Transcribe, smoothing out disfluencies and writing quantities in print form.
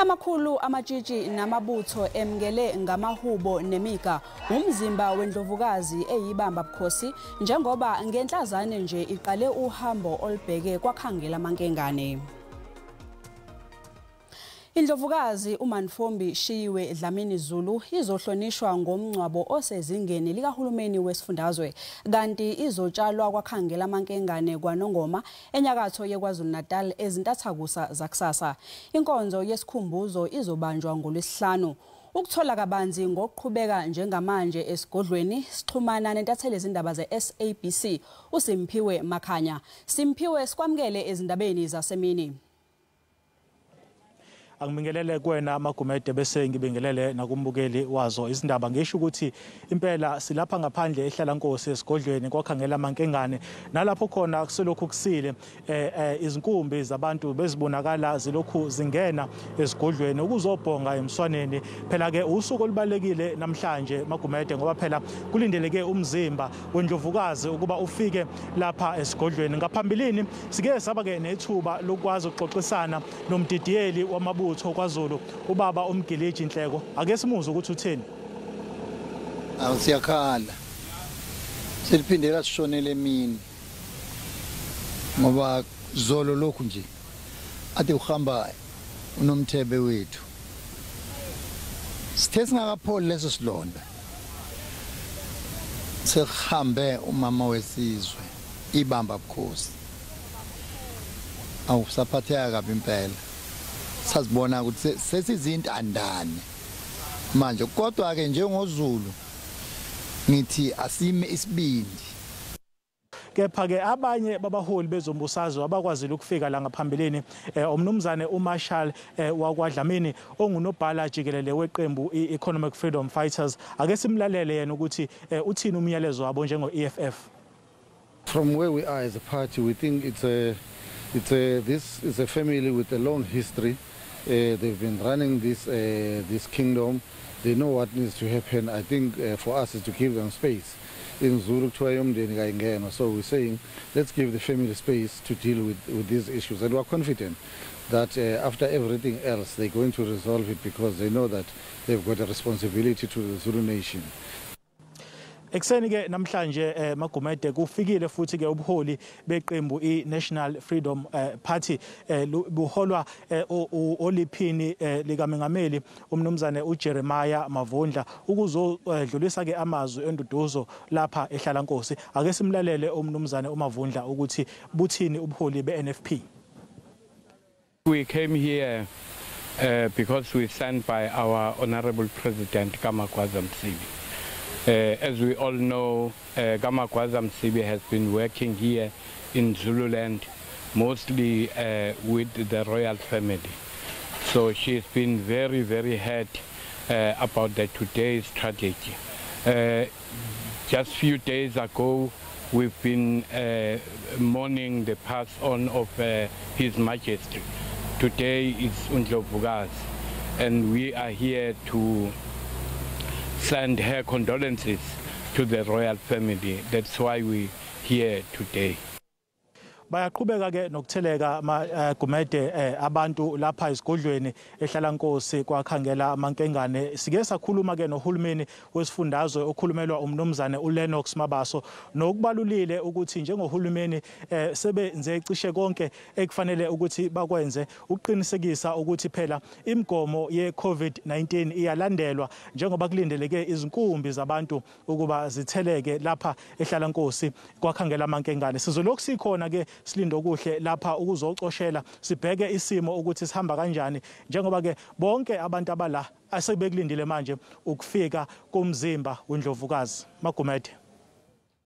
Amakhulu amatshitshi namabutho emngele ngamahubo nemiga umzimba wendlovukazi eyibamba bukhosi njengoba ngenhlazane nje iqale uhambo olubheke kwakhangela amankengane. Indlovukazi uMantfombi Shiyiwe Dlamini Zulu izohlonishwa ngomngcwabo osezingeni likahulumeni wesifundazwe kanti izotshalwa kwakhangela amankengane kwaNongoma enyakatho yeKwaZulu-Natal ezintathakusa zakusasa. Inkonzo yesikhumbuzo izobanjwa ngoLwesihlanu. Ukuthola kabanzi ngokuqhubeka njengamanje esigodlweni sixhumana nentatheli izindaba ze-SABC uSimphiwe Makhanya. Simphiwe, sikwamukele ezindabeni zasemini. Angibingelele kuwena Magumede bese ngibingelele nakumbukeli wazo izindaba. Ngisho ukuthi impela silapha ngaphandle ehlala Nkosi esigodlweni kwakhangela amankengane, nalapho khona kuselokhu kusile izinkumbi zabantu bezibonakala zilokhu zingena esigodlweni ukuzobhonga emswaneni. Phela ke usuku olubalekile namhlanje Magumede, ngoba phela kulindeleke umzimba wendlovukazi ukuba ufike lapha esigodlweni. Ngaphambilini sike saba ke nethuba lokwazi ukuxoxisana nomdidiyeli wamabutho kwaZulu ubaba uMgiliji Nhleko. Ake simuze ukuthi utheni. Awusiyakhala seliphindela sishonele emini, ngoba zolo lokhu nje ade uhamba unomthebe wethu, sithe singakapholi leso silonda sekuhambe umama wesizwe ibamba bukhosi. Awusaphatheka kabi impela, sazibona ukuthi sesizintandane manje. Kodwa ke njengoZulu ngithi asime isibindi. Kepha ke abanye babaholi bezombusazwe abakwazile ukufika la ngaphambilini, umnumzane uMarshall wakwaDlamini ongunobhala jikelele weqembu i-Economic Freedom Fighters. Ake simlalele yena ukuthi uthini umyalezo wabo njengo-EFF. From where we are as a party, we think this is a family with a long history. They've been running this this kingdom. They know what needs to happen. I think for us is to give them space. In Zulu, so we're saying let's give the family space to deal with these issues, and we're confident that after everything else, they're going to resolve it because they know that they've got a responsibility to the Zulu nation. Ekuseni ke namhlanje Magumede kufikile futhi ke ubuholi beqembu iNational Freedom Party buholwa oliphini likamengameli umnumzane uJeremiah Mavundla ukuzodlulisa ke amazwi enduduzo lapha ehlala Nkosi. Ake simlalele umnumzane uMavundla ukuthi buthini ubuholi beNFP. We came here because we stand by our honorable president KaMagwaza Msibi. As we all know, KaMagwaza Msibi has been working here in Zululand, mostly with the royal family. So she's been very, very hurt about the today's tragedy. Just few days ago, we've been mourning the pass on of His Majesty. Today is Undlovukazi, and we are here to send her condolences to the royal family. That's why we're here today. Bayaqhubeka ke nokutheleka Gumede abantu lapha esigodlweni ehlala Nkosi kwakhangela amankengane. Sike sakhuluma ke nohulumeni wesifundazwe okhulumelwa umnumzane uLennox Mabaso, nokubalulile ukuthi njengohulumeni sebenze cishe konke ekufanele ukuthi bakwenze ukuqinisekisa ukuthi phela imigomo ye-COVID-19 iyalandelwa njengoba kulindeleke izinkumbi zabantu ukuba zitheleke lapha ehlala Nkosi kwakhangela amankengane. Sizolokhu sikhona ke silindo kuhle lapha ukuzocoshela sibheke isimo ukuthi sihamba kanjani, njengoba ke bonke abantu abala asebekulindile manje ukufika komzimba wendlovukazi. Magumede.